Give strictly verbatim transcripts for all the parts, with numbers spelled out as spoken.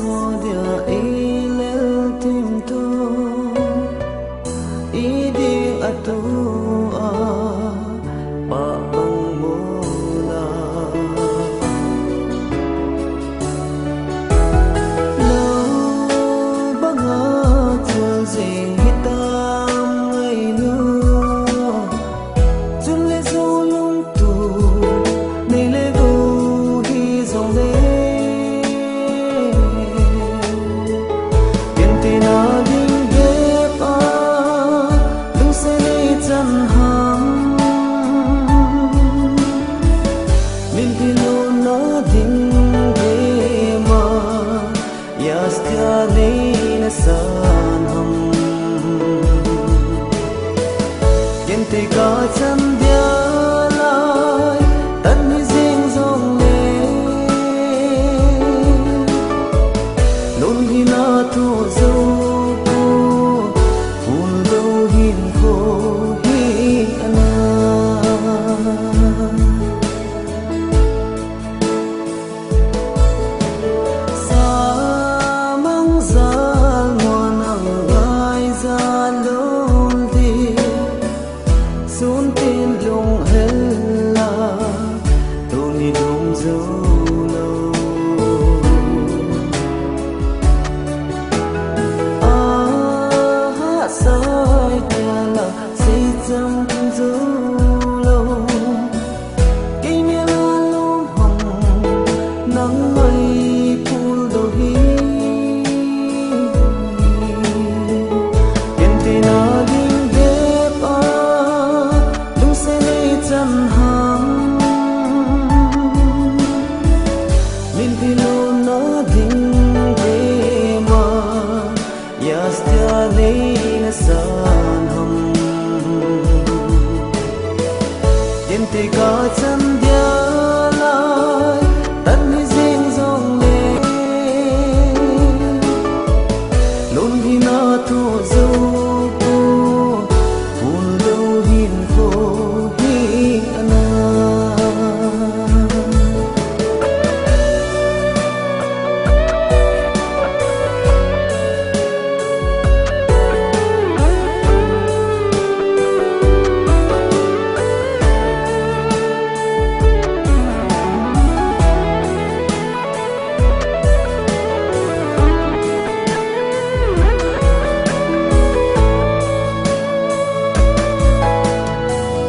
Dia i lel tim tu, i ding a tu a, pa pang mo la. Lo banga chul jing hitam ngai nu. Chun le zo lung tu, nei le go hi zong le. Ken te na ding bep a, lungset nei chan ham. Min ti lo na ding bep ma, yastia nei na san ham. Ken te ka chan dia lai, tan ni zing zong le. Lun hi na tu zo pu, phul do hin ko hi ana. Samang zal mo nang lai zal lol di. Sun tin lung hel la, tuni lung zo lo. Aha sai tia la, sei chang zo lo. Kei mel a lom ham, nang mai phul do hi. Ken te na ding bep a, lungset nei chan ham. Min ti lo na ding bep ma, yastia nei na san ham. Ken te ka chan dia lai, tan ni zing zong le. Lun hi na tu zo pu, phul do hin ko hi ana.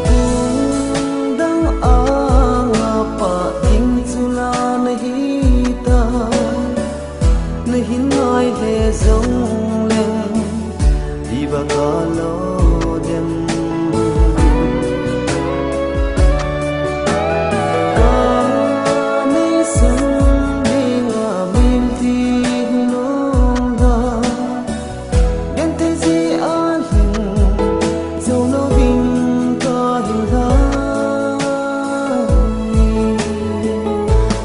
Kung dang anga pa ding chu la na hi ta. Na hin ngai le zong leng, di ba ka lo dem. Ka nei sung ding a min ti lung da. Gen te ji a hing, zo lo ding ka hing lai.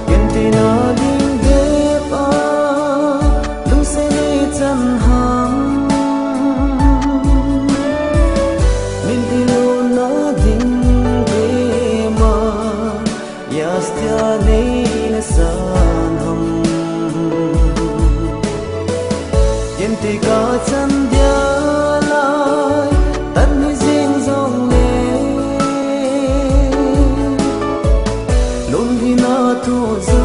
Ken te na ding bep a, lungset nei chan ham. Min ti lo na ding bep ma, yastia nei na san ham. Ken te ka chan dia lai, tan ni zing zong le. Lun hi na tu zo